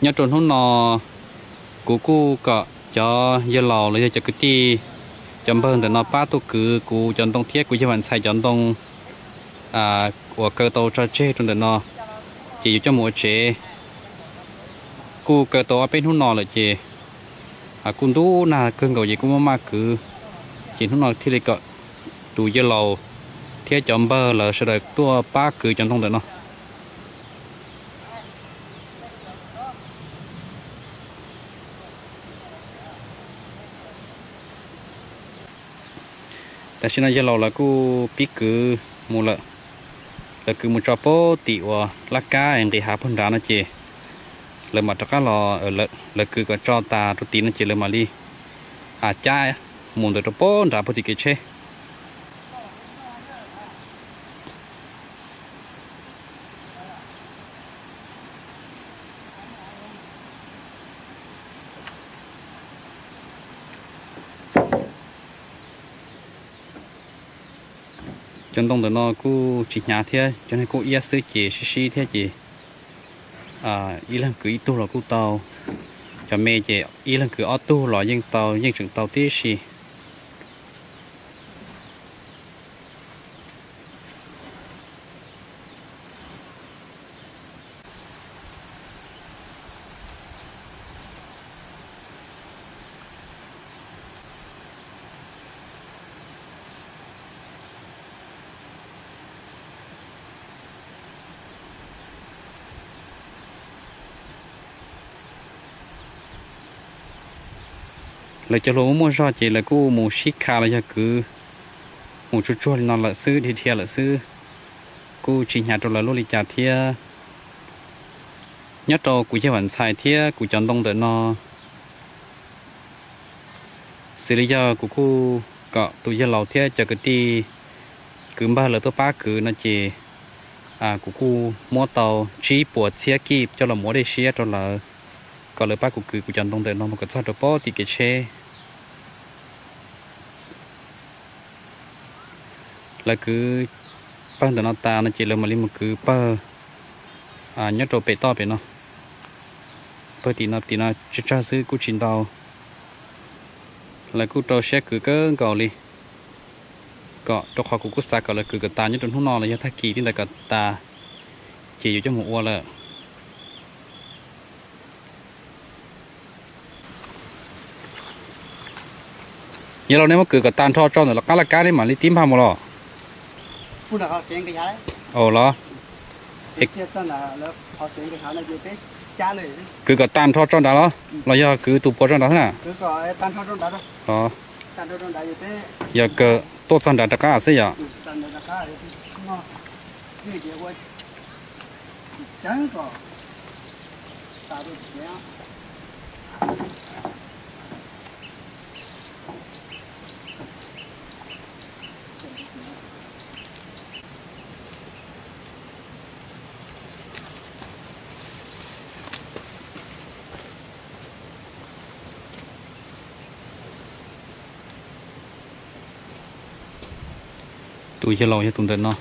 Nyob rau hnub no, kuv kuj kom cov yawg laus los yog cov kwv tij, cov npawg ntawm no pab tuaj kwv kuv cov ntoo thiab kuv yawg Vam Ntxhais cov ntoo uas kaw tau tso tseg rau ntawm no, ces yuav coj mus ua tsev. Kuj kaw tau ob peb hnub no lawm ces kuj ntub nag kawg nkaus ces kuj muaj maj kwv, ces hnub no thiaj li kom tus yawg laus thiab cov npawg lawv sawv daws tuaj pab kwv cov ntoo ntawm no. Tam sim no yawg laus lawv kuj pib kwv mus lawm. Lawv kwv mus tso pab tim uas laj kab es nqis hav puag nrad no ces lawv mam rov qab los, lawv kwv kom tso tas rau tid no ces lawv mam li cab mus ntawd rau pab nrad puag tim kev tsheb. Cov ntoo ntawm no kuj tsis hnyav thiab, cov neeg kuj iab xwb ces sib sib thiab ces ib leeg kwv ib tug los kuj tau. Cov me ces ib leeg kwv ob tug los yeej tau, yeej tseem tau tib si. Lawv cov hluas muaj muaj zog ces lawv kuj mus sib kha los yog kwv mus tsuag tsuag li no lawm xwb, dhia dhia lawm xwb, kuj tsis hnyav rau lawv luaj li cas thiab. Nyob rau kuv yawg Vam Ntxhais thiab kuv cov ntoo ntawm no, xws li yog kuv kuj kom tus yawg laus thiab cov kwv tij kwv npawg lawv tuaj pab kwv no ces kuv kuj muab tau tsib puas txhiab kij coj los mus ua dej siab rau lawv, kom lawv pab kuv kwv kuv cov ntoo ntawm no mus kom txog rau pab tim kev tsheb. Lawv kwv pawg ntawm no tas no ces lawv mam li mus kwv pawg nyob rau pem toj pem no. Pawg tim no tim no tsawg tsawg xwb kuj tsis ntau. Lawv kuj rau siab kwv kawg nkaus li, kom rau qhov kuv kuj xav kom lawv kwv kom tas nyob rau hnub no los yog tag kis tib ntawd kom tas, ces yuav coj mus ua lawm. Yog los nej muab kwv kom tag nrho tso ntawm lawv qab laj kab ne mam li tib npag mus los? Los kwv kom tag nrho tso nrad los, los yog kwv tus puas tso nrad xwb na? Yog kawg tuaj txog nrad rov qab xwb yom? Tus yawg laus yog tus ntawm no.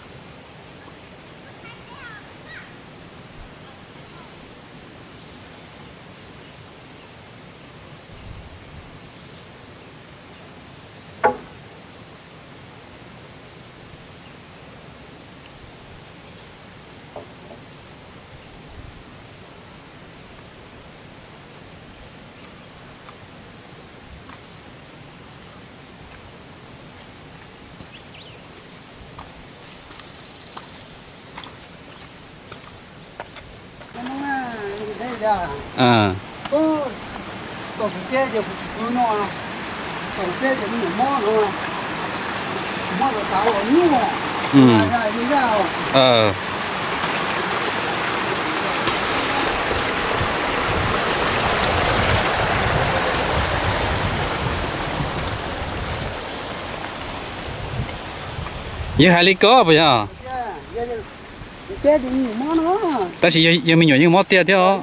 Yawg hais li ko puas yog? Tab sis yawg me nyuam yeej mob tiag thiab os.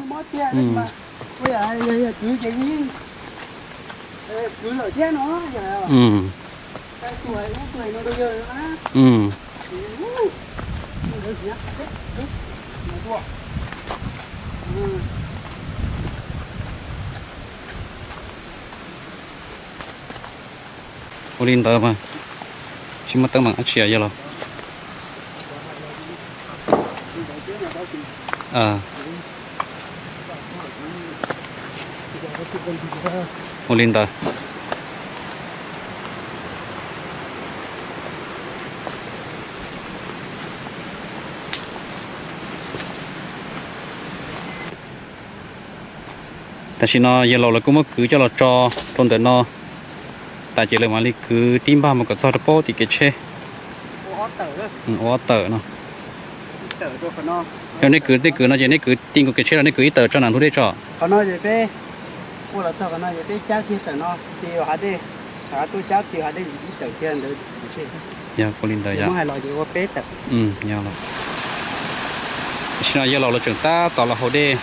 Ua li ntawd mas tsis muaj teeb meem dab tsi yog los. Ua li ntawd. Tam sim no yawg laus lawv kuj muab kwv coj los tso rau ntawm no tas ces lawv mam li kwv tib npag mus kom txog rau pem tim kev tsheb. Ua ob tawm no. Yog nej kwv, nej kwv no ces nej kwv ti nkaus kev tsheb los nej kwv ib tawm tso nram ntug dej tso? Yog ua li ntawd yog. Tam sim no yawg laus lawv tseem tab tom los haus dej.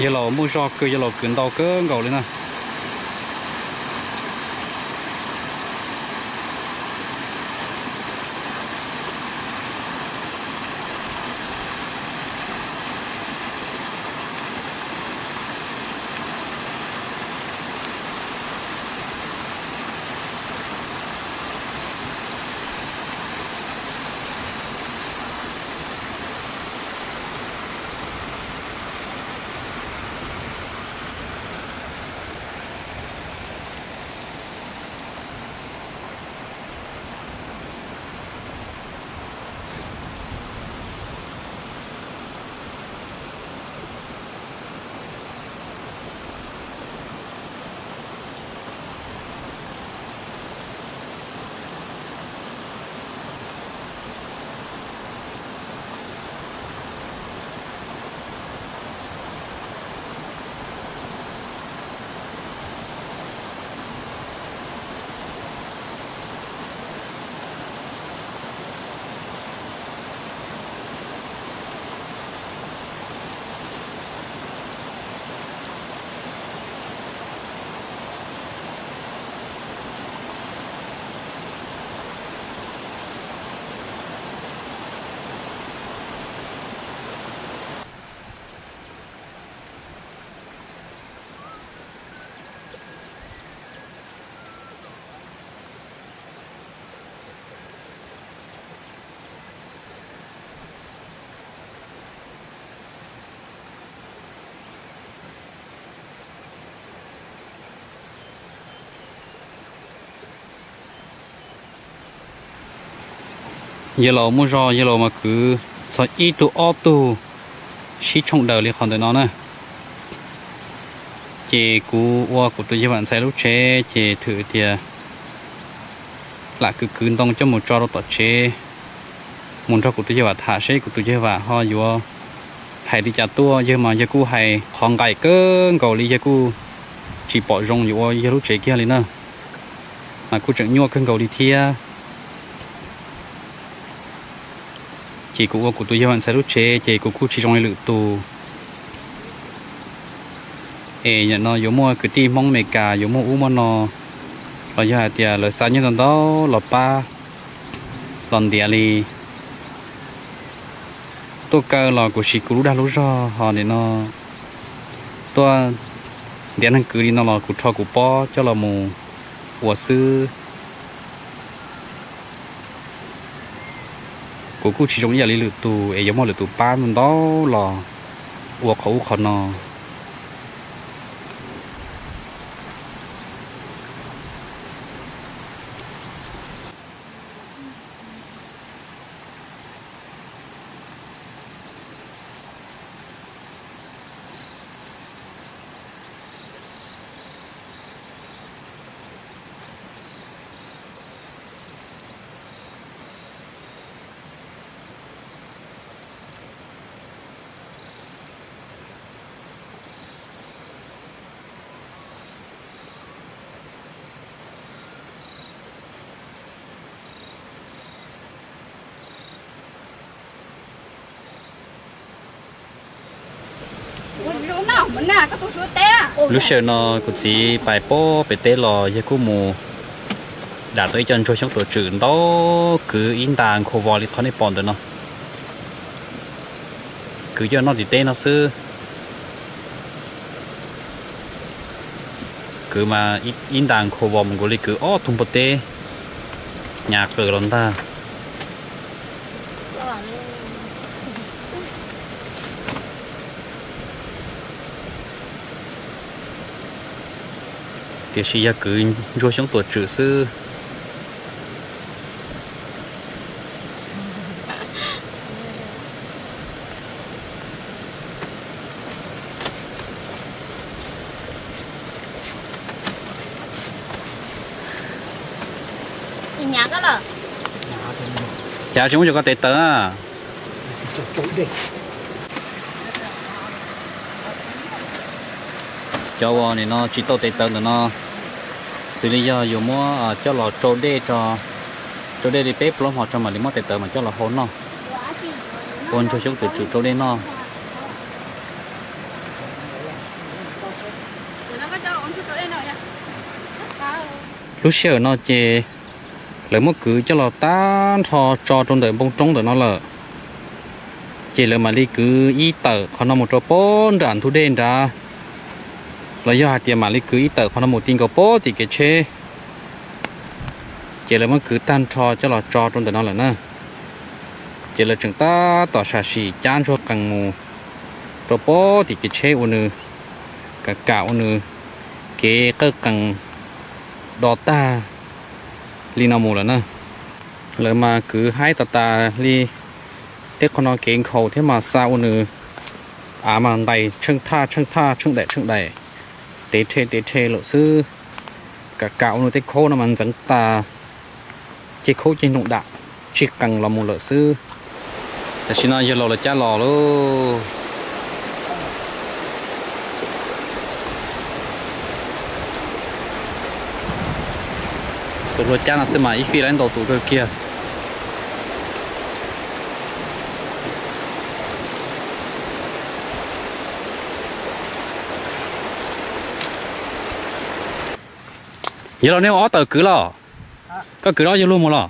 Yawg laus muaj zog kawg, yawg laus kwv ntau kawg nkaus li na. Yawg laus muaj zog, yawg laus mas kwv txog ib tug ob tug sib tshooj daws li qhov ntawm no na. Ces kuv ua kuv tus yawg Vam Ntxhais lub tsev ces thwm tias lam kwv kwv ntoo coj mus tso rau tom tsev, mus nrog kuv tus yawg Vam tham seb kuv tus yawg Vam ho yuav hais li cas tuaj. Yawg mas yawg kuj hais qhov nqaim kawg nkaus li, yawg kuj tsis pom zoo yuav ua yawg lub tsev kiag li na, mas kuj tseem nyuaj kawg nkaus li thiab. Ces kuv ua kuv tus yawg Vam Ntxhais lub tsev ces kuv kuj tsis zoo li lwm tus. Es nim no yuav muaj kwv tij Hmoob Amelikas yuav muaj ub muaj no, los yog hais tias lawv xa nyiaj ntau ntau los pab los ntiav li. Tuaj kaw los kuv siv kuv lub dag lub zog, ho nim no tuaj ntiav neeg kwv li no los kuv rho kuv pob coj los mus ua xwb. Kuv kuj tsis zoo ib yam li lwm tus es yuav muaj lwm tus pab ntau los ua qhov ub qhov no. Lub sij hawm no kuv txiv pais pob pem teb los yawg kuj mus dam tau ib co ntsuag xyoob tuam tswm ntau, kwv ib nta nkhaus vos li qhov nej pom ntawm no. Kwv coj noj tim teb no xwb. Kwv mas ib nta nkhaus vos mus nkaus li kwv ob tug npua teb hnyav qws los ntag. Tiam sis yog kwv ntsuag xyoob tuam tswm xwb. Cas tsis muab cov ko tev tawv na? Cov uas nim no tsis tau tev tawv ntawm no, xws li yog yuav muab coj los tsau dej, tsau dej li peb plaub hmo tso mam li muab tev tawv mas coj los hau noj. Ua ntsuag xyoob tuam tswm tsau dej noj. Lub sij hawm no ces lawv muab kwv coj los tag nrho tso rau ntawm npoo roob ntawm no lawm. Ces lawv mam li kwv ib tawm qhov no mus rau pob nram ntug dej nrad, los yog hais tias mam li kwv ib tawm qhov no mus ti nkaus pob tim kev tsheb. Ces lawv muab kwv tag nrho coj los tso rau ntawm no lawm na. Ces lawv tseem tab tom sam sim cab ntsuag qees mus rau pob tim kev tsheb ua nws kam kam ua nws kev qawj qees do tag li no mus lawm na. Lawv mas kwv haib tas tas li. Tej qhov no kev nkhaus thiab mas xa ua nws av mas ntais tsheej thaj tsheej thaj tsheej daim tsheej daim, tev rhe tev rhe lawm xwb. Kam kam ua nws tej khaub no mas ntxeev tas, ceg khaub ceg noog dam tsis qees los mus lawm xwb. Tam sim no yawg laus lawv cab los lauj. Xuas hlua cab no xwb mas ib fij laib ntau tus kawg kiag. Yawg laus, nej ua ob tawm kwv los? Koj kwv ob yawg luag mus los?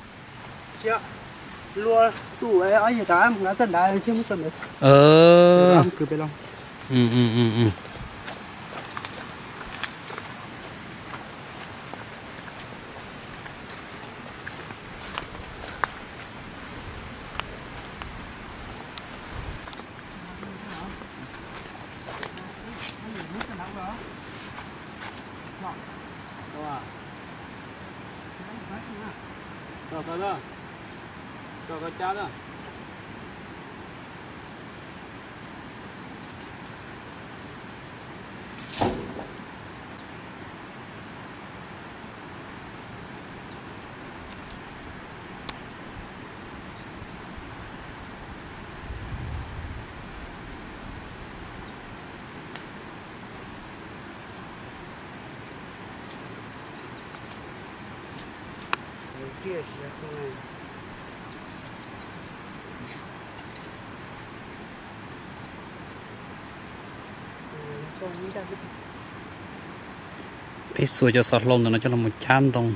Peb xuas cov xov hlau ntawm no coj los cab ntoo.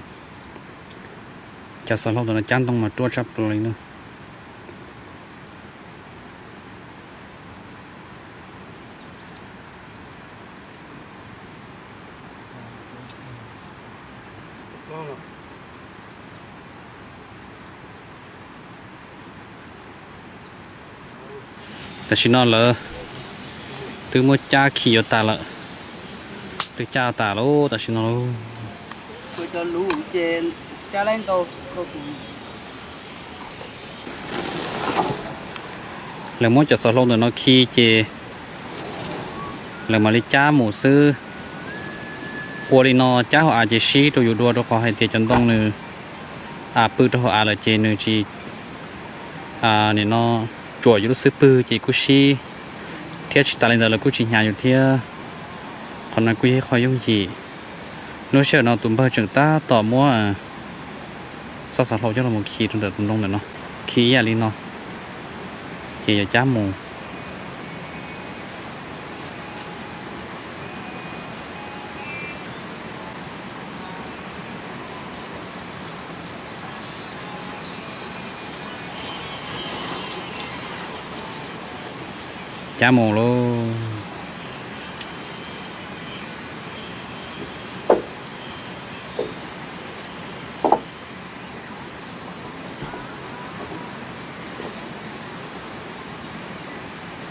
Cov xov hlau ntawm no cab ntoo mas ruaj tshaj plaws li na. Tam sim no lawv twb muab cab khi yuav tas lawm, twb cab tas lawm tam sim no. Lawv muab cov xov hlau ntawm no khi ces lawv mam li cab mus xwb. Ua li no cab hauv av ces sib rau yus dua, rau qhov hais tias cov ntoo nws pw rau hauv av lawm ces nws tsis, nim no tsuam yus lub xub pwg ces kuj sib, thiab tsis tas li ntawd lawv kuj tsis hnyav yus thiab. Qhov no kuj yog ib qho yooj yim. Lub sij hawm no tus npawg tseem tab tom muab txoj xov hlau coj los khi rau ntawm tus ntoo ntawm no, khi ib yam li no ces yuav cab mus. Cab mus lauj.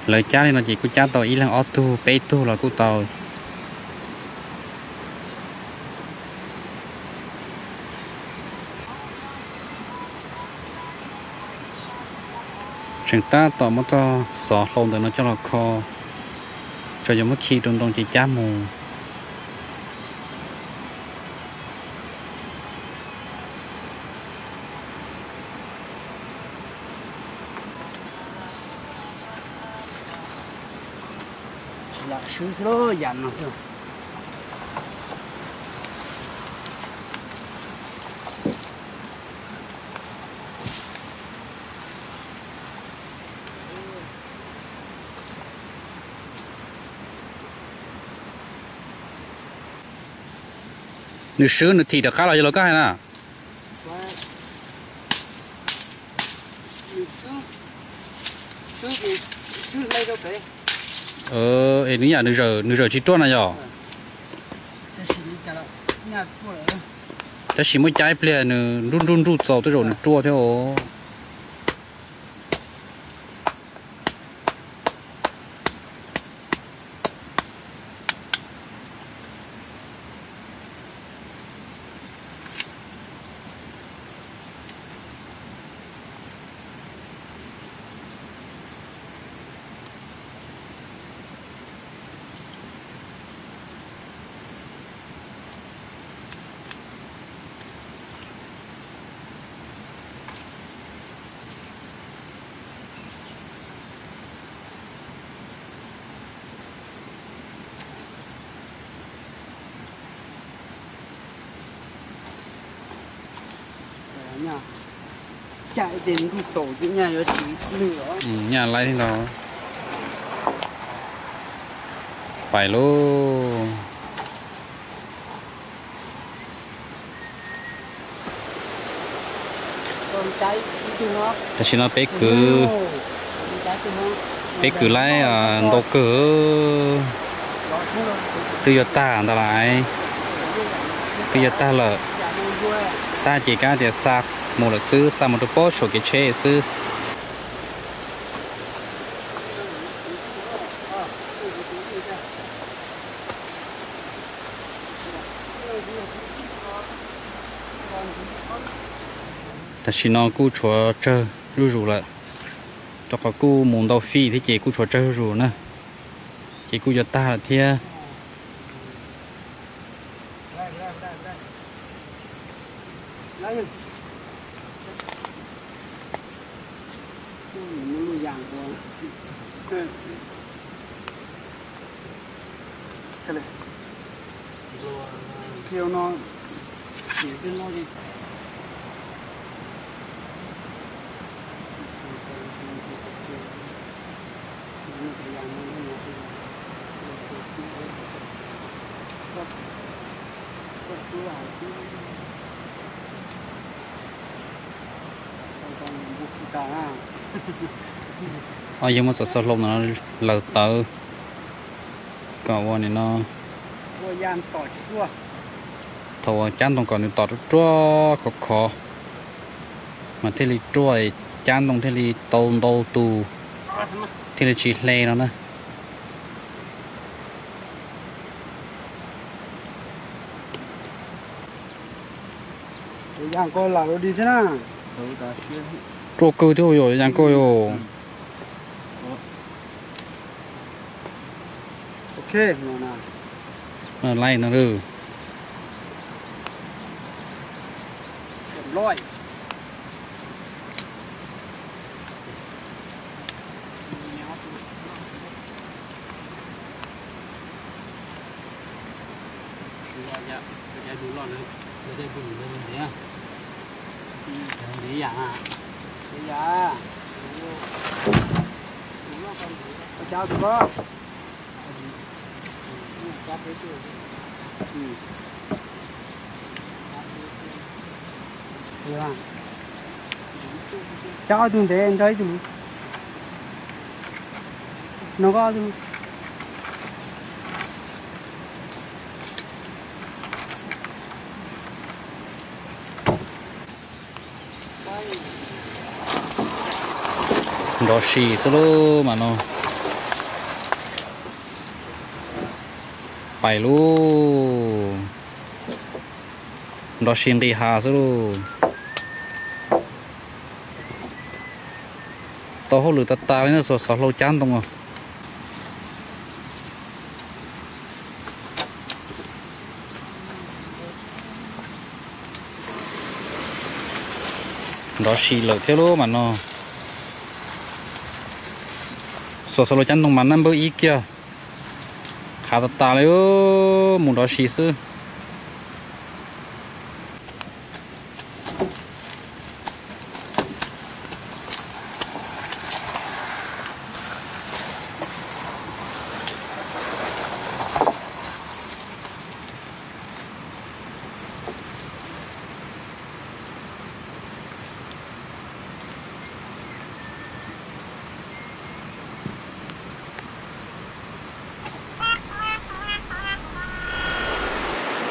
Lawv cab li no ces kuj cab tau ib leeg ob tug peb tug los kuj tau. Tseem tab tom muab txoj xov hlau ntawm no coj los kho, tsuas yog muab khi rau ntoo ces cab mus. Lam swb xwb, yam no xwb. Nws swb nws thim rov qab los yog los koj hais na? Es nws yam nws zawm tsis ruaj na yog? Tab sis muab cab ib pliag nws nruj nruj nruj txaus tej zaum nws ruaj thiab os. Nyaj laib thiab ntag. Pais lauj. Tam sim no peb kwv, peb kwv laib ntau kawg, twb yuav tag ntawd lawm, twb yuav tag lawm. Tag ces kav tias xa mus lawm xwb, xa mus rau pob saum kev tsheb xwb. Tam sim no kuj tshuav tsawg zuj zus lawm, rau qhov kuj mus ntau fij thiab ces kuj tshuav tsawg zuj zus na, ces kuj yuav tag lawm thiab. Ob yawg muab txoj xov hlau no lawv tawv kom ua nim no Thaum uas cab ntoo kom nws tom ruaj ruaj khov khov mas thiaj li ruaj, cab ntoo thiaj li tau ntau tus, thiaj li tsis hle no na. Ruaj kawg thiab yom, yam kawg yom. Laij no lawm. Cab ob tug ntev nrog ib tug no, koj ob tug. Nrov si xwb lauj mas no. Pais lauj. Nrov si nqis hav xwb lauj. Tau hauj lwm tas tas li na, xov xov hlau cab ntoo os. Nrov si lawm thiab lauj mas no. Xov xov hlau cab ntoo mas naj npawb ib kiag. Qhav tas tas li, mus nrov si xwb.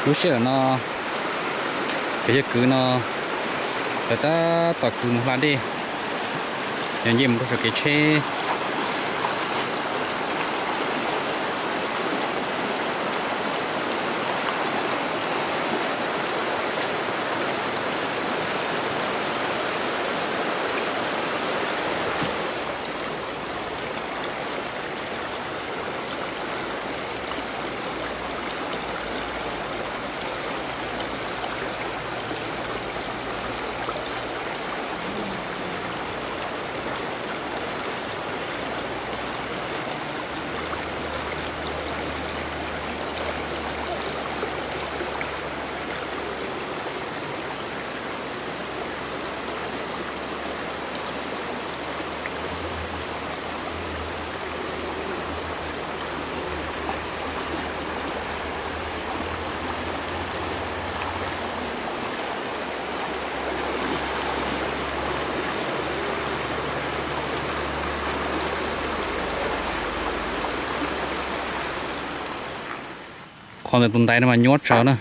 Lub sij hawm no, cov yawg kwv no lawv tab tom kwv mus hla dej, yog nce mus rau saum kev tsheb. Qhov ntawm tus ntaiv no mas nyuaj tsawv na.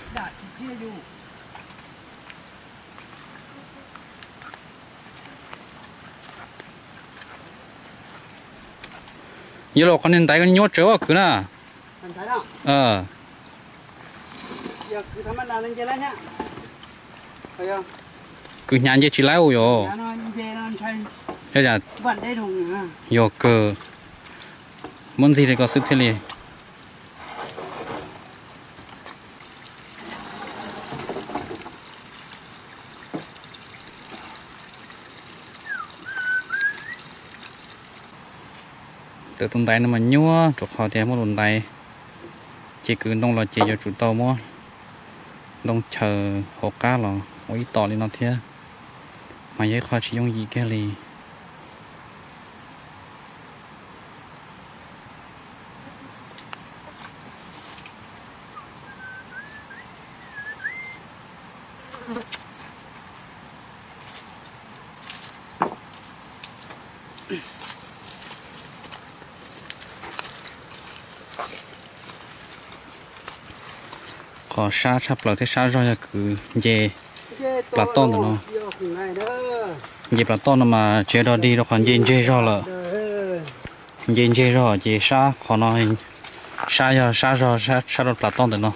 Yog los qhov niag ntaiv ko nyuaj tsawv os kwv na. Kwv hnyav nce tsis laib ua yog. Yog kawg, muab ntxig li ko xwb thiaj li. Ntawm tus ntaiv no mas nyuaj rau qhov tias muaj tus ntaiv ces kwv ntoo los ces yuav tsum tau muab ntoo chaws hauv qab los ua ib tom li no thiab, mas yog ib qho tsis yooj yim kiag li. Sab tshaj plaws thiab sab zog yog kwv nce plas toj ntawm no. Nce plas toj no mas tsis yog dog dig rau qhov nce ntseg zog lawm. Nce ntseg zog ces sab qhov no, sab yog sab zog sab rau plas toj ntawm no.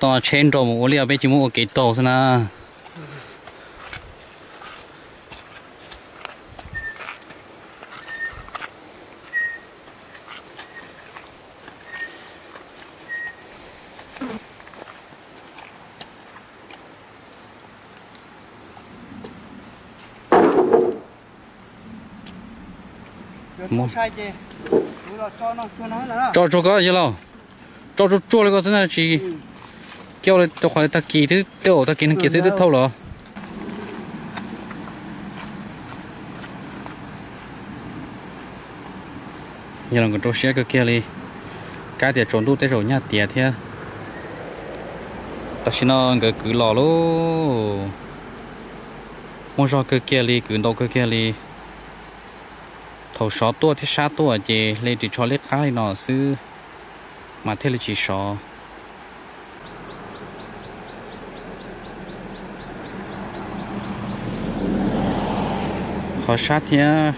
Toj tsheb nrau mus ua liaj peb tsis muab ua kev taug xwb na. Tso tsuag ko yawg laus, tso tsuag tsuag li ko xwb na tsis coj li rau qhov tag kis twb tej zaum tag kis nag kiag xwb twb thauj los. Yog los nkawd rau siab kawg kiag li, kab tias tsaus ntuj tej zaum nyaj tiav thiab. Tam sim no nkawd kwv los lauj, muaj zog kawg kiag li, kwv ntau kawg kiag li. Thaum sov tuaj thiab sab tuaj ces hle ris tsho liab qab li no xwb mas thiaj li tsis sov. Qhov sab thiab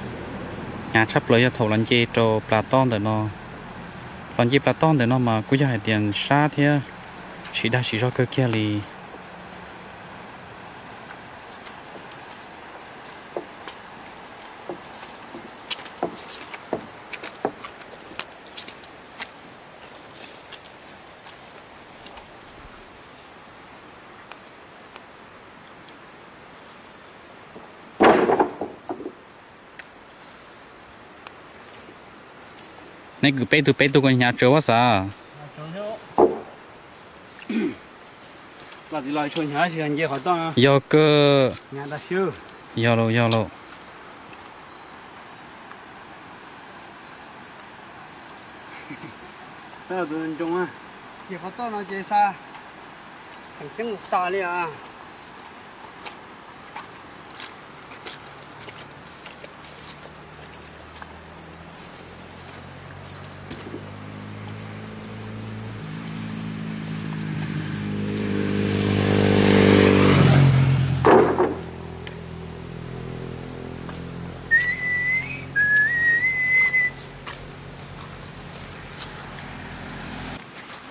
hnyav tshaj plaws yog thaum los nce rau plas toj ntawm no. Los nce plas toj ntawm no mas kuj yog hais tias sab thiab tsis dag tsis zog kawg kiag li. Neb kwv peb tug peb tug kuj hnyav tsawv ua xav. Yog kawg. Yog lauj, yog lauj. Ces qhov toj no ces xa, tseem ceeb tas li os.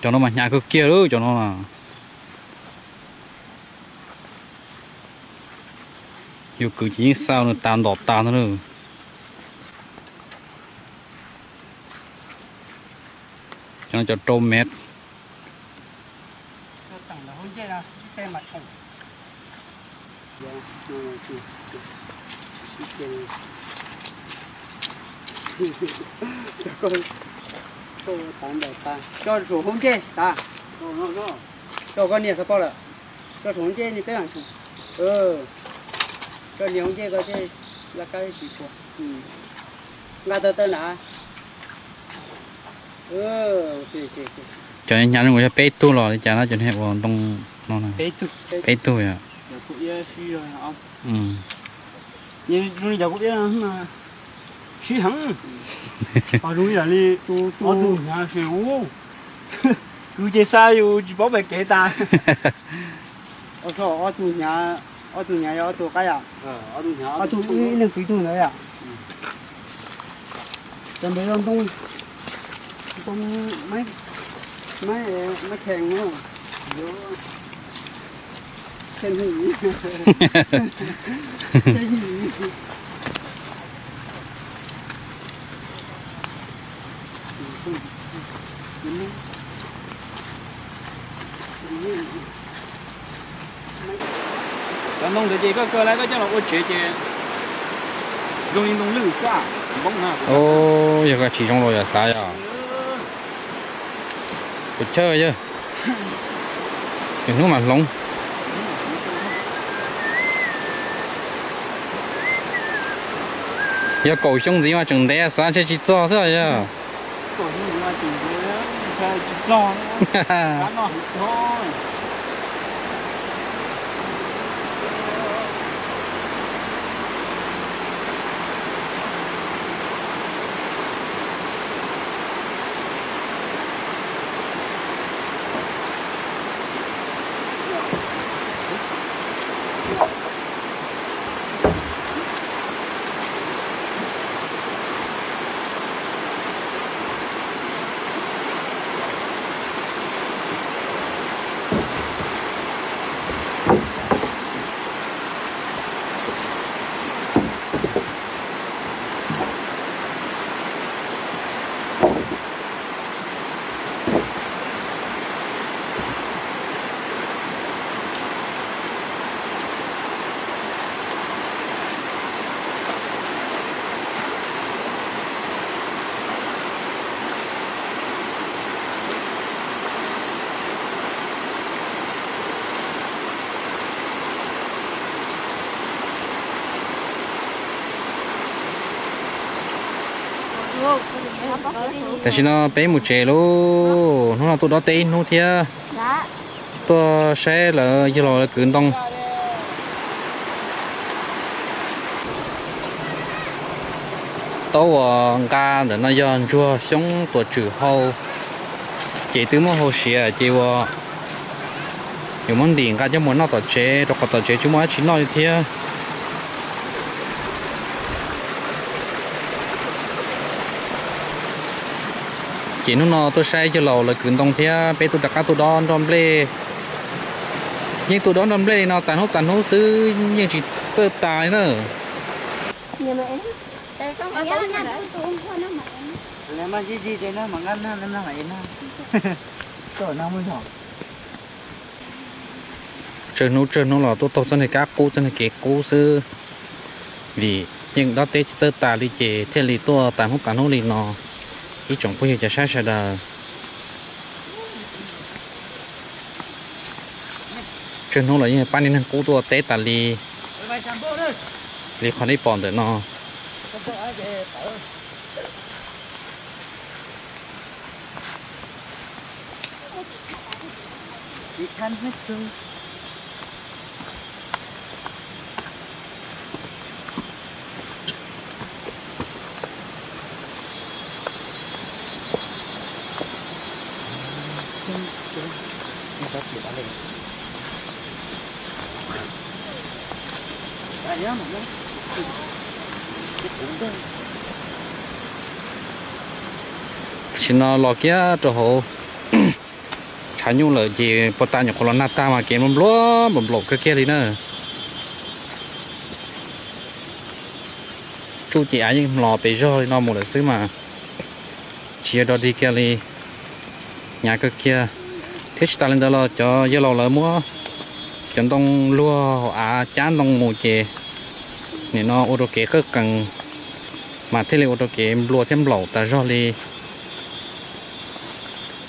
Cov no mas hnyav kawg kiag lawm cov no. Yus kwv ces yeej xa nws tas ntom tas ntag. Cov no cov rau mev. Coj saum hauv ncej tas, coj saum hauv ncej xav pom lawm, coj saum hauv ncej ni peb mam saum. Coj nias hauv ncej ko tej laj kab tsis tshua, nqa tawg tawg nrad. Cov hnyav zoo yog peb tug los li cas no cov niag ua ntoo no na? Peb tug yom. Sib heev. Zoo li ob tug hnyav, kwv ces xa yus tsis paub pem kev tas. Ob tug hnyav, ob tug hnyav yog ob tug qab yom. Ob tug ib leeg kwv ib tug ntawd yom. Cov ntawd yog ntoo, ntoo, maiv khees, khees. Cov ntoo ntawd ces koj kawg lawm koj coj los ua tsev ces zoo li ntoo lwj xwb, npoob na. Yog koj tsis zoo los yog xav yog. Kuv chawj yawg, hnub mas hloov. Yog kaum xyoo ntxiv mas tseem ntev xav ntshe tsis txog xwb yog. Tam sim no peb mus tsev lauj, hnub no tuaj dob teb ib hnub thiab tuaj saib lawv yawg laus lawv kwv ntoo. Taub uas nqa ntawm no yog ntsuag xyoob tuam tswm hau, ces twb muab hau siav ces ua yuav muab ntim nqa coj mus noj tom tsev rau qhov tom tsev tsis muaj dab tsi noj li thiab. Ces hnub no tuaj saib yawg laus lawv kwv ntoo thiab peb tuaj rov qab tuaj dob nroj nplej. Yeej tuaj dob nroj nplej li no tas hnub tas hnub xwb yeej tsis txawj tas li na. Tsawg hnub tsawg hnub los tuaj taug txoj niag kab qub txoj niag kev qub xwb, vim yeej dob teb tsis txawj tas li ces thiaj li tuaj tas hnub tas hnub li no. Ib tsoom phooj ywg cov saib sawv daws, tsawg hnub los yeej pab niag neeg qub tuaj teb tas li, li qhov nej pom ntawm no. Tam sim no los kiag rau hauv tshav nyuj lawm ces puag ta nyuam qhuav los nag tag mas kev nploos nploos nplaum kawg kiag li na. Tsuj ces av yeej hmlos pes zog li no mus lawm xwb mas tsis yog dog dig kiag li, hnyav kawg kiag. Thiab tsis tas li ntawd los cov yawg laus lawv muab cov ntoo luag hauv av cab ntoo mus ces nim no ua rau kev qawj qees mas thiaj li ua rau kev nplua thiab nplaum tas zog li,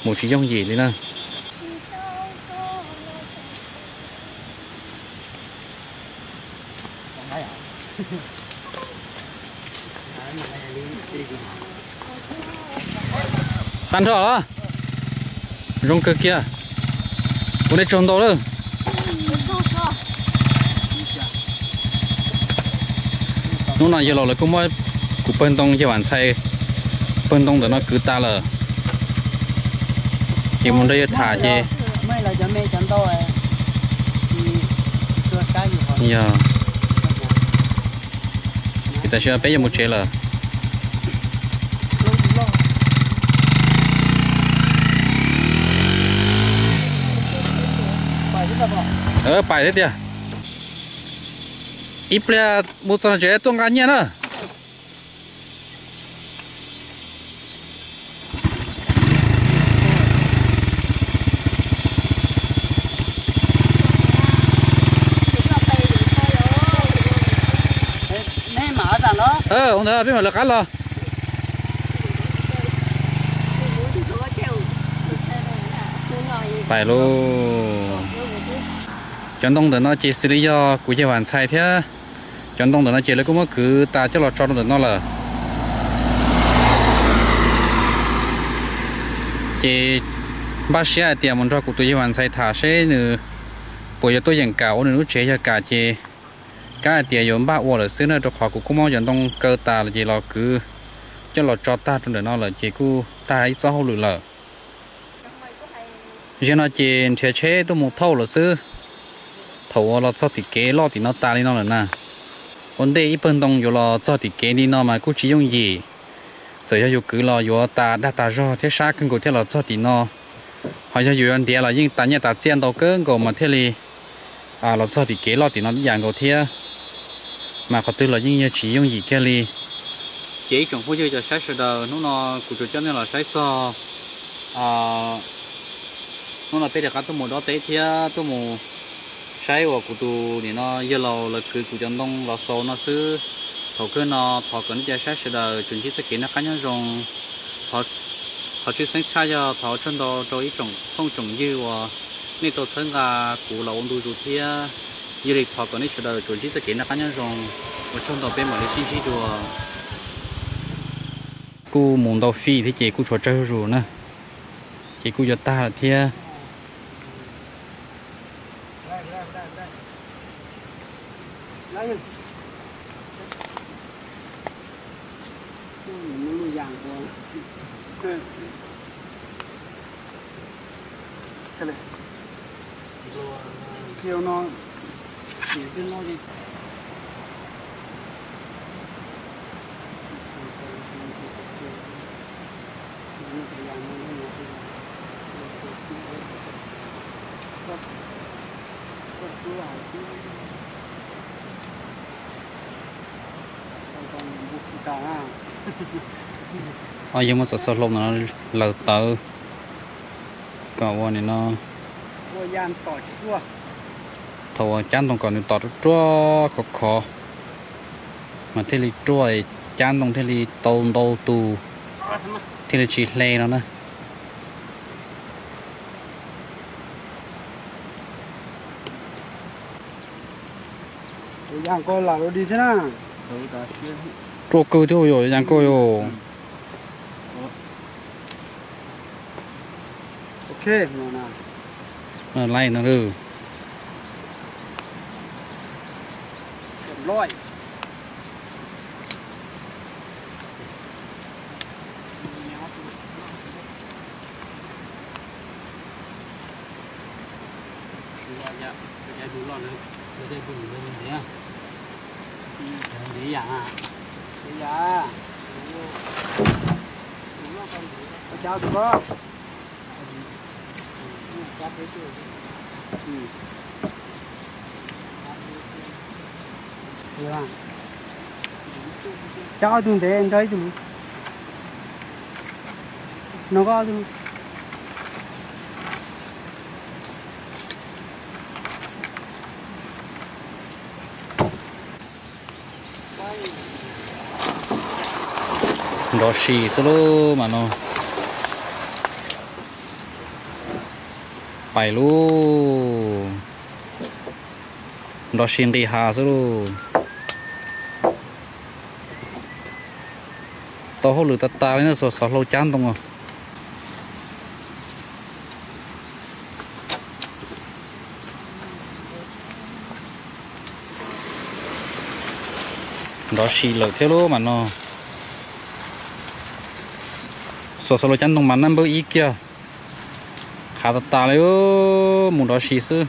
mus tsis yooj yim li na. Tag nrho los? Zoo kawg kiag. Ua nej tsaug ntau lawm. Hnub no yawg laus lawv kuj muab kuv pawg ntoo yawg Vam Ntxhais pawg ntoo ntawm no kwv tas lawm, ces mus nrog yawg tham ces yog. Ces tam sim no peb yuav mus tsev lawm. Pais thiab tiag. Ib pliag mus txog tsev tuaj nqa nyiaj na. Ntawd peb mam lawv qab los. Pais lauj. Cov ntoo ntawm no ces xws li yog kuv yawg Vam Ntxhais thiab. Cov ntoo ntawm no ces lawv kuj muab kwv tas coj los tso rau ntawm no lawm. Ces npaj siab hais tias mus nrog kuv tus yawg Vam Ntxhais tham seb nws puas yuav tuaj yeem kam ua nws lub tsev, yog kam ces kab hais tias yuav npaj ua lawm xwb na, rau qhov kuv kuj muab cov ntoo kaw tas lawm ces los kwv coj los tso tag rau ntawm no lawm ces kuj tag ib txoj hauj lwm lawm. Zaum no ces nrhiav tsheb tuaj mus thauj lawm xwb. Thaum uas los txog tim kev loj tim no tas li no lawm na, ua ntej ib pawg ntoo yuav los txog tim kev li no mas kuj tsis yooj yim. Txawm yog yus kwv los yuav tas dag tas zog thiab sab kawg nkaus thiaj los txog tim no. Ho yog yus yuav ntiav los yeej tas nyiaj tas txiaj ntau kawg nkaus mas thiaj li los txog tim kev loj tim no ib yam nkaus thiab. Mas qhov twg los yeej yog tsis yooj yim kiag li. Ces ib tsoom phooj ywg cov saib sawv daws, hnub no kuv tsuas coj nej los saib txog, hnub no peb rov qab tuaj mus dob teb thiab tuaj mus saib uas kuv tus nim no yawg laus lawv kwv kuv cov ntoo los xaus no xwb. Thaum kawg no thov kom nej cov saib sawv daws tsuas ntsib txoj kev noj qab nyob zoo. Qhov tshwj xeeb tshaj yog thov tsaug ntau rau ib tsoom phooj tsoom ywg uas nej tau txhawb nqa kuv los ua ntu zus thiab. Yog li thov kom nej sawv daws tsuas ntsib txoj kev noj qab nyob zoo. Ua tsaug ntau, peb mam li sib ntsib dua. Kuj mus ntau fij thiab ces kuj tshuav tsawg zuj zus na, ces kuj yuav tag lawm thiab. Yog muab txoj xov hlau no lawv tawv kom ua nim no, thaum uas cab ntoo kom nws tom ruaj ruaj khov khov mas thiaj li ruaj, cab ntoo thiaj li tau ntau tus, thiaj li tsis hle no na. Ruaj kawg thiab yog yas koj yog. Laij no lawm. Cab ob tug ntev nrog ib tug lus. No koj ob tug lus. Nrov si xwb lauj mas no. Pais lauj. Nrov si nqis hav xwb lauj. Tau hauj lwm tas tas li na, xuas xov hlau cab ntoo os. Nrov si lawm thiab lauj mas no. Xuas xov hlau cab ntoo mas naj npawb ib kiag. Qhav tas tas li, mus nrov si xwb.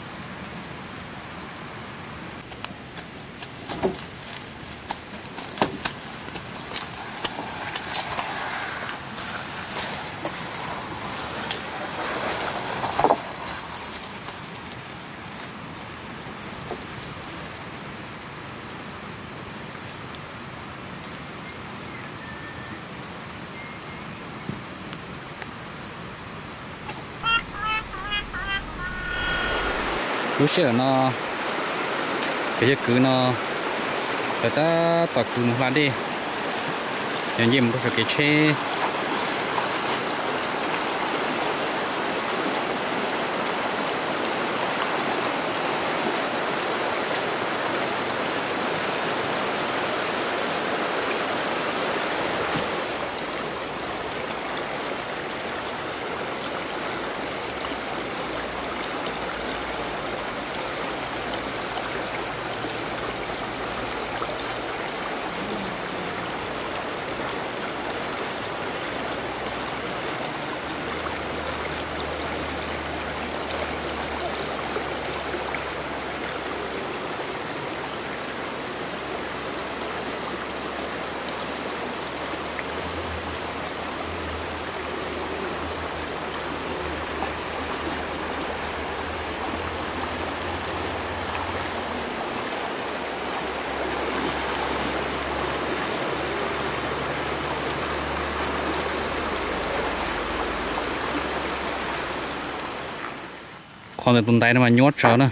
Lub sij hawm no, cov yawg kwv no lawv tab tom kwv mus hla dej, yog nce mus rau saum kev tsheb. Qhov ntawm tus ntaiv no mas nyuaj tsawv na.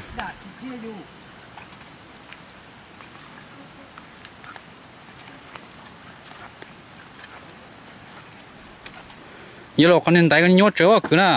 Yog los qhov niag ntaiv ko nyuaj tsawv os kwv na.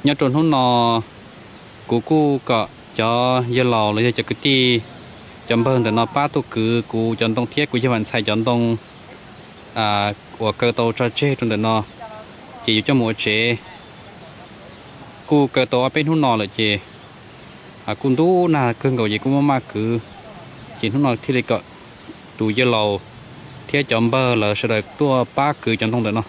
Nyob rau hnub no, kuv kuj kom cov yawg laus los yog cov kwv tij, cov npawg ntawm no pab tuaj kwv kuv cov ntoo thiab kuv yawg Vam Ntxhais cov ntoo uas kaw tau tso tseg rau ntawm no, ces yuav coj mus ua tsev. Kuj kaw tau ob peb hnub no lawm ces kuj ntub nag kawg nkaus ces kuj muaj maj kwv, ces hnub no thiaj li kom tus yawg laus thiab cov npawg lawv sawv daws tuaj pab kwv cov ntoo ntawm no.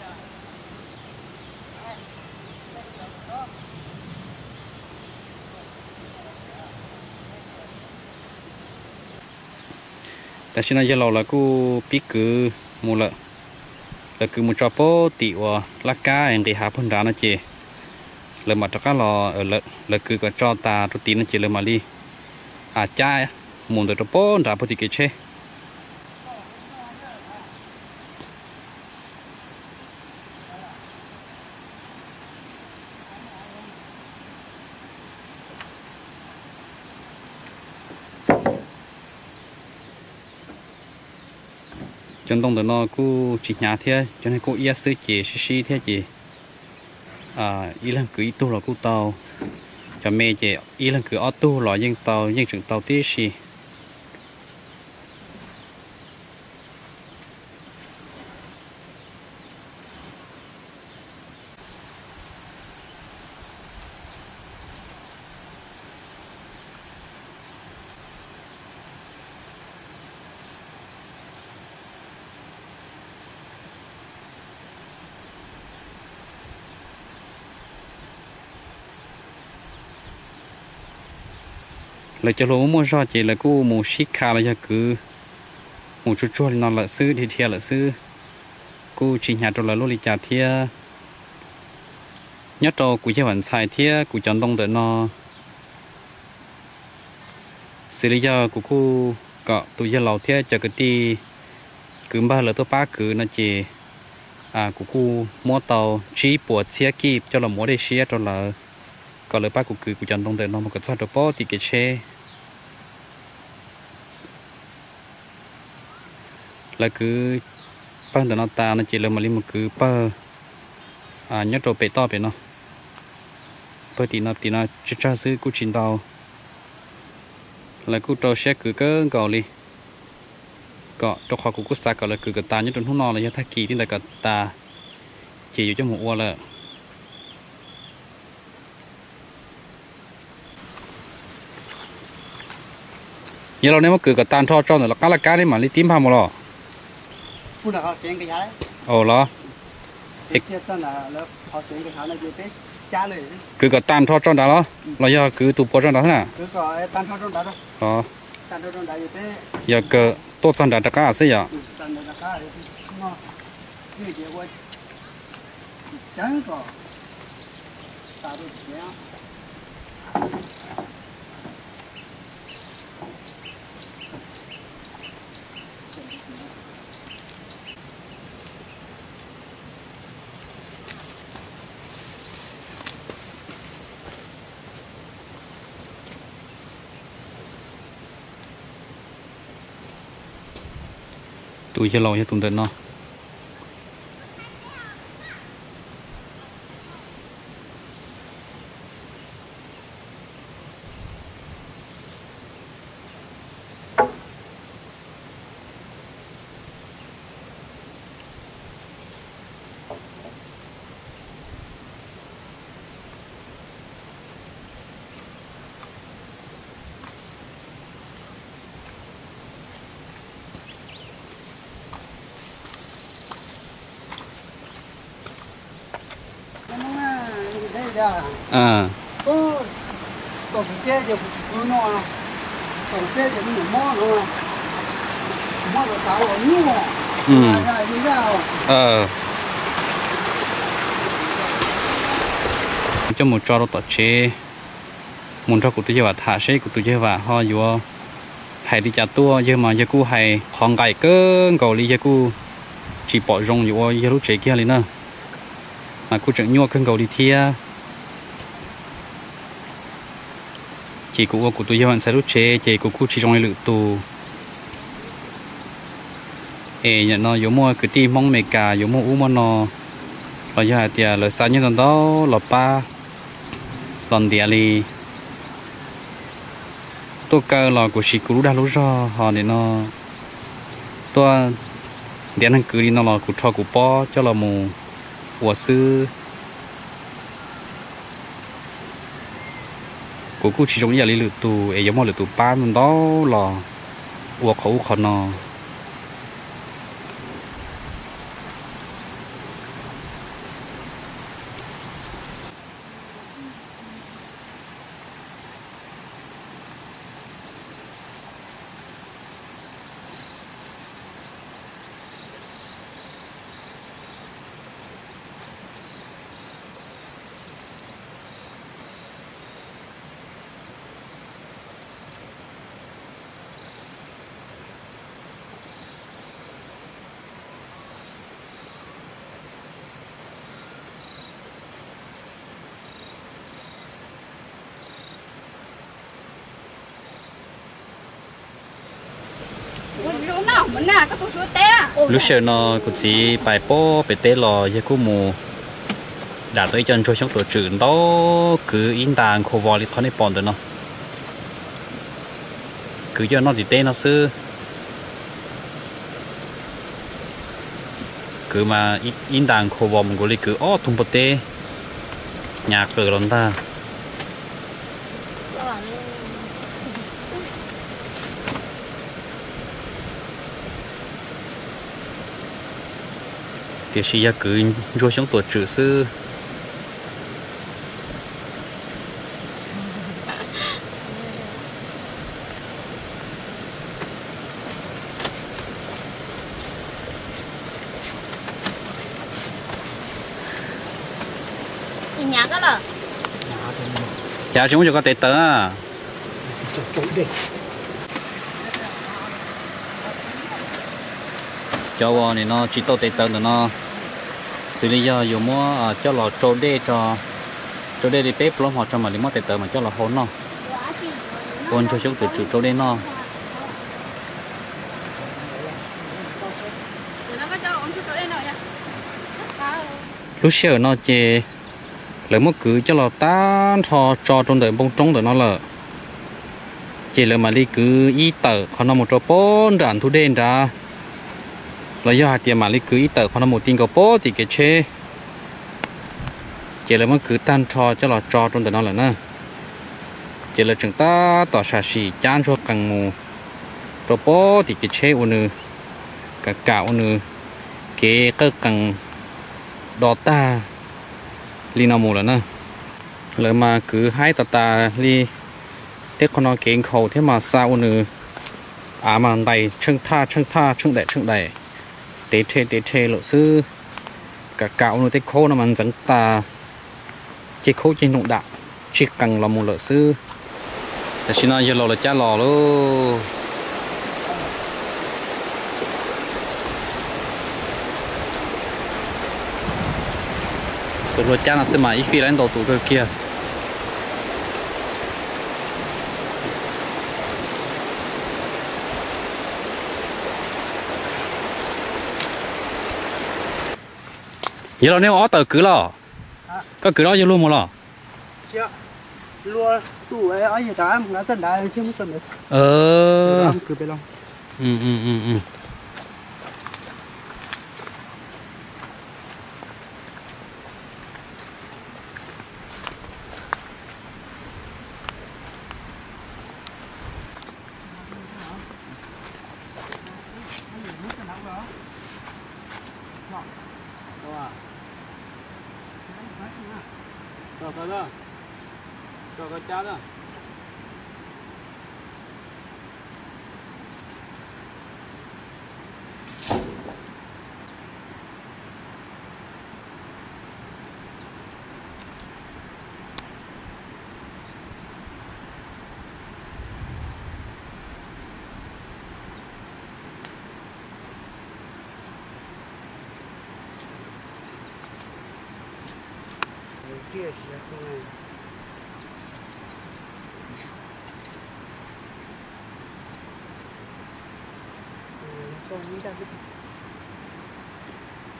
Tam sim no yawg laus lawv kuj pib kwv mus lawm, lawv kwv mus tso pab tim uas laj kab nqis hav puag nrad no ces lawv mam rov qab los, lawv kwv kom tso tas rau tid no ces lawv mam li cab mus ntawd rau pab nrad puag tim kev tsheb. Cov ntoo ntawm no kuj tsis hnyav thiab, cov neeg kuj iab xwb ces sib sib thiab ces ib leeg kwv ib tug los kuj tau. Cov me ces ib leeg kwv ob tug los yeej tau, yeej tseem tau tib si. Lawv cov hluas muaj muaj zog ces lawv kuj mus sib kha los yog kwv mus tsuag tsuag li no lawm xwb, dhia dhia lawm xwb, kuj tsis hnyav rau lawv luaj li cas thiab. Nyob rau kuv yawg Vam Ntxhais thiab kuv cov ntoo ntawm no, xws li yog kuv kuj kom tus yawg laus thiab cov kwv tij kwv npawg lawv tuaj pab kwv no ces kuv kuj muab tau tsib puas txhiab kij coj los mus ua dej siab rau lawv, kom lawv pab kuv kwv kuv cov ntoo ntawm no mus kom txog rau pab tim kev tsheb. Lawv kwv pawg ntawm no tas no ces lawv mam li mus kwv pawg nyob rau pem toj pem no. Pawg tim no, tim no tsawg tsawg xwb kuj tsis ntau. Lawv kuj rau siab kwv kawg nkaus li, kom rau qhov kuv kuj xav kom lawv kwv kom tas nyob rau hnub no los yog tag kis tib ntawd kom tas, ces yuav coj mus ua lawm. Yog los nej muab kwv kom tas nrho tso ntawm lawv qab laj kab nej mam li tib npag mus los? Los kwv kom tas nrho tso nrad los, los yog kwv tus puas tso nrad xwb na? Yog kawg tuaj txog nrad rov qab xwb yom? Tus yawg laus yog tus ntawm no. Coj mus tso rau tom tsev, mus nrog kuv tus yawg Vam tham seb kuv tus yawg Vam ho yuav hais li cas tuaj. Yawg mas yawg kuj hais qhov nqaim kawg nkaus li, yawg kuj tsis pom zoo yuav ua yawg lub tsev kiag li na, mas kuj tseem nyuaj kawg nkaus li thiab. Ces kuv ua kuv tus yawg Vam Ntxhais lub tsev ces kuv kuj tsis zoo li lwm tus. Es nim no yuav muaj kwv tij Hmoob Amelikas yuav muaj ub muaj no, los yog hais tias lawv xa nyiaj ntau ntau los pab, Los ntiav li, tuaj kaw los kuv siv kuv lub dag lub zog, ho nim no tuaj ntiav neeg kwv li no los kuv rho kuv pob coj los mus ua xwb. Kuv kuj tsis zoo ib yam li lwm tus es yuav muaj lwm tus pab ntau los ua qhov ub qhov no. Lub sij hawm no kuv txiv pais pob pem teb los yawg kuj mus dam tau ib co ntsuag xyoob tuam tswm ntau, kwv ib nta nkhaus vos li qhov nej pom ntawm no. Kwv coj noj tim teb no xwb. Kwv mas ib nta nkhaus vos mus nkaus li kwv ob tug npua teb hnyav qws los ntag. Tiam sis yog kwv ntsuag xyoob tuam tswm xwb. Cas tsis muab cov ko tes taw na? Cov uas nim no tsis tau tes taw ntawm no xws li yog yuav muab coj los tsau dej, tsau dej li peb plaub hmo tso mam li muab tes taw mas coj los hau noj. Ua ntsuag xyoob tuam tswm tsau dej noj. Lub sij hawm no ces lawv muab kwv coj los tag nrho tso rau ntawm npoo roob ntawm no lawm. Ces lawv mam li kwv ib tawm qhov no mus rau pob nram ntug dej nrad, los yog hais tias mam li kwv ib tawm qhov no mus ti nkaus pob tim kev tsheb. Ces lawv muab kwv tag nrho coj los tso rau ntawm no lawm na. Ces lawv tseem tab tom sam sim cab ntsuag qees mus rau pob tim kev tsheb ua nws kam kam ua nws kev qawj qees do tag li no mus lawm na. Lawv mas kwv haib tas tas li, tej qhov no kev nkhaus thiab mas xa ua nws av mas ntais tsheej thaj tsheej thaj tsheej daim tsheej daim, tev rhe tev rhe lawm xwb. Kam kam ua nws tej khaub no mas ntxeev tas, ceg khaub ceg noog dam tsis qees los mus lawm xwb. Tam sim no yawg laus lawv cab los lauj. Xuas hlua cab no xwb mas ib fij laib ntau tus kawg kiag. Yog los nej ua ob tawm kwv los? Koj kwv ob yawg luag mus los?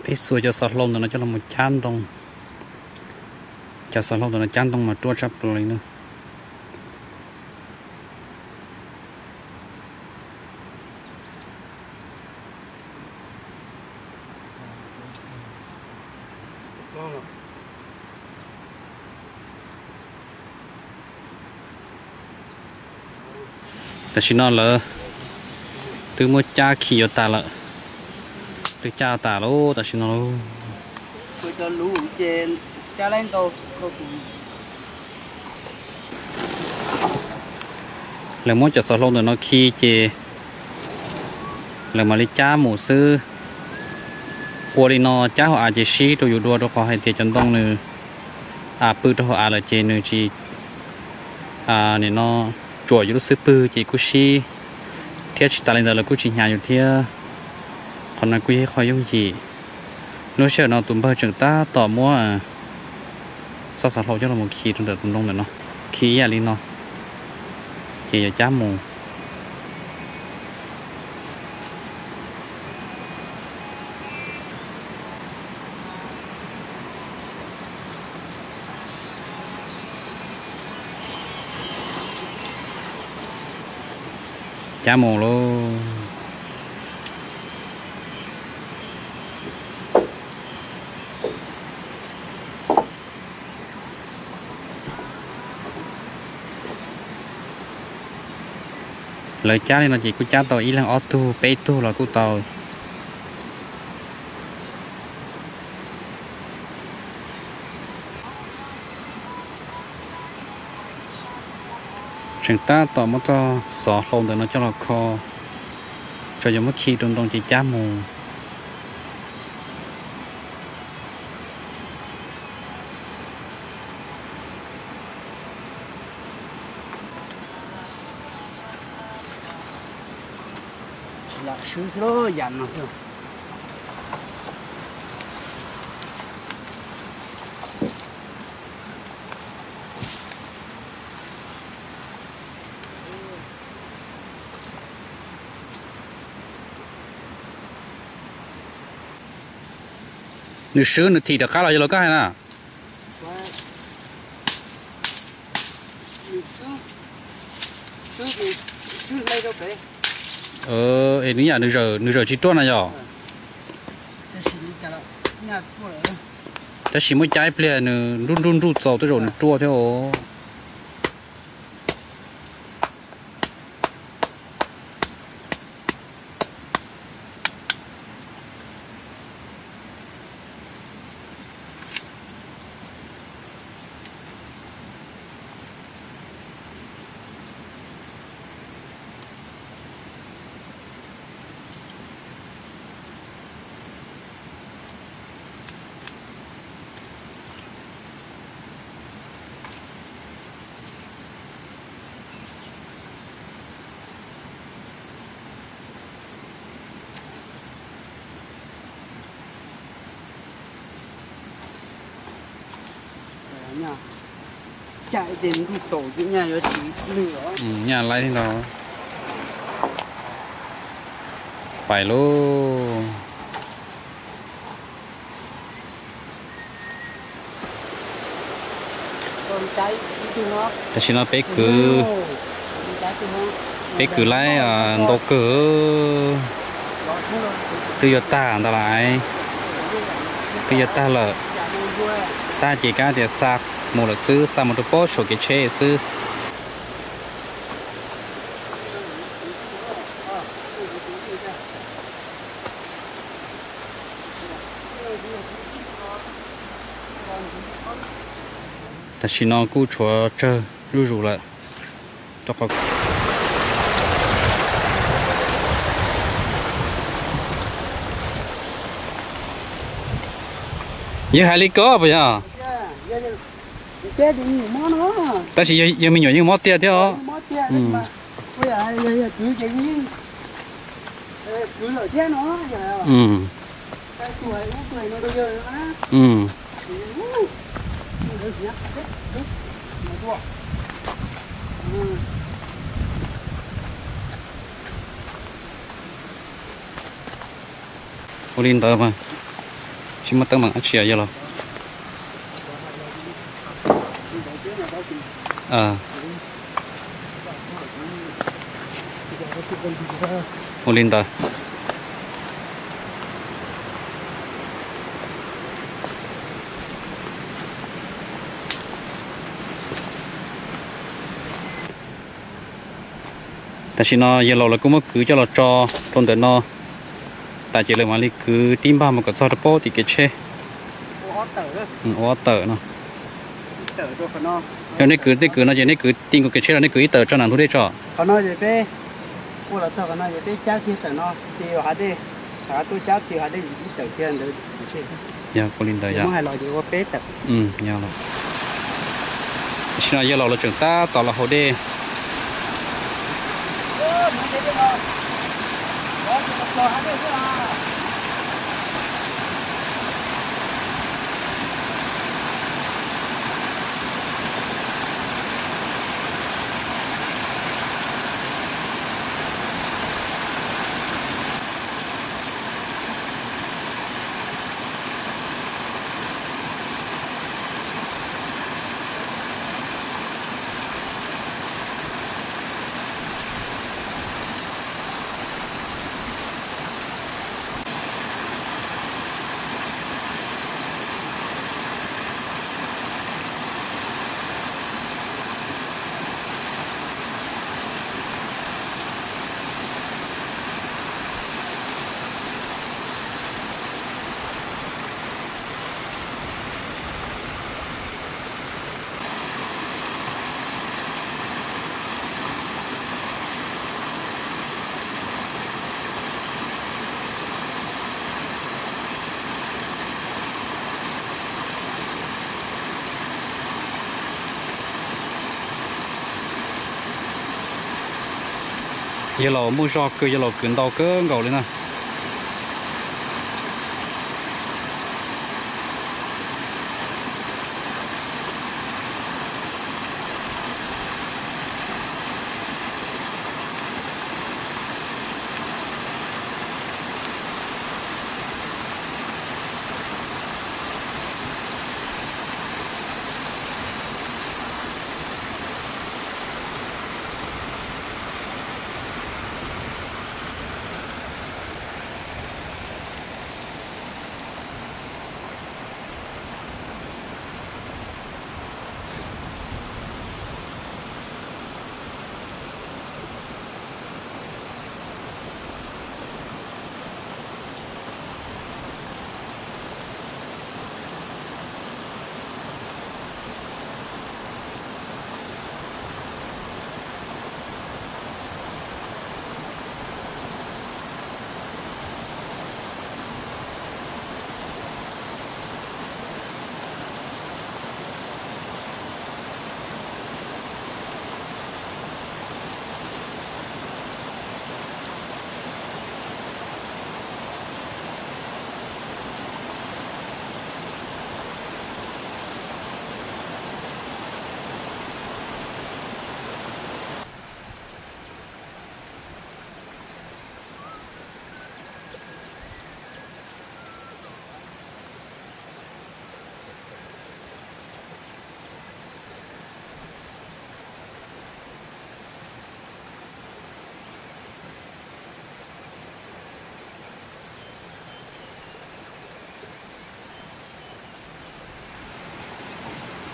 Peb xuas cov xov hlau ntawm no coj los mus cab ntoo. Cov xov hlau ntawm no cab ntoo mas ruaj tshaj plaws li na. Tam sim no lawv twb muab cab khi yuav tas lawm, twb cab tas lawm tam sim no. Lawv muab cov xov hlau ntawm no khi ces lawv mam li cab mus xwb. Ua li no cab hauv av ces sib rau yus dua, rau qhov hais tias cov ntoo nws pw rau hauv av lawm ces nws tsis, nim no tsuam yus lub xub pwg ces kuj sib, thiab tsis tas li ntawd lawv kuj tsis hnyav yus thiab. Qhov no kuj yog ib qho yooj yim. Lub sij hawm no tus npawg tseem tab tom muab txoj xov hlau coj los khi rau ntawm tus ntoo ntawm no, khi ib yam li no ces yuav cab mus. Cab mus lauj. Lawv cab li no ces kuj cab tau ib leeg ob tug peb tug los kuj tau. Tseem tab tom muab txoj xov hlau ntawm no coj los kho, tso yuav muab khi rau ntoo ces cab mus. Nws swb nws thim rov qab los yog los koj hais na? Es nws yam nws zawm tsis ruaj na yog? Tab sis muab cab ib pliag nws nruj nruj nruj txaus tej zaum nws ruaj thiab os. Nyaj laib no. Pais lauj. Tam sim no peb kwv, peb kwv laib ntau kawg, twb yuav tag ntawd lawm, twb yuav tag lawm. Tag ces kab tias xa mus lawm xwb, xa mus rau pob saum kev tsheb xwb. Tam sim no kuj tshuav tsawg zuj zus lawm. Yawg hais li ko puas yog? Tab sis yawg me nyuam yeej mob tiag thiab os. Ua li ntawd mas tsis muaj teeb meem dab tsi yog los. Ua li ntawd. Tam sim no yawg laus lawv kuj muab kwv coj los tso rau ntawm no tas ces lawv mam li kwv tib npag mus kom txog rau pem tim kev tsheb. Ua ob tawm no. Yog nej kwv, nej kwv no ces nej kwv ti nkaus kev tsheb los nej kwv ib tawm tso nram ntug dej tso? Yog ua li ntawd yog. Tam sim no yawg laus lawv tseem tab tom los haus dej. Yawg laus muaj zog kawg, yawg laus kwv ntau kawg nkaus li na.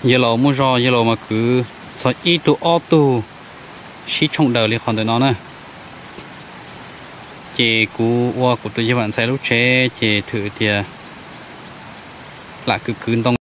Yawg laus muaj zog, yawg laus mas kwv txog ib tug ob tug sib tshooj daws li qhov ntawm no na. Ces kuv ua kuv tus yawg Vam Ntxhais lub tsev ces thwm tias lam kwv kwv ntoo.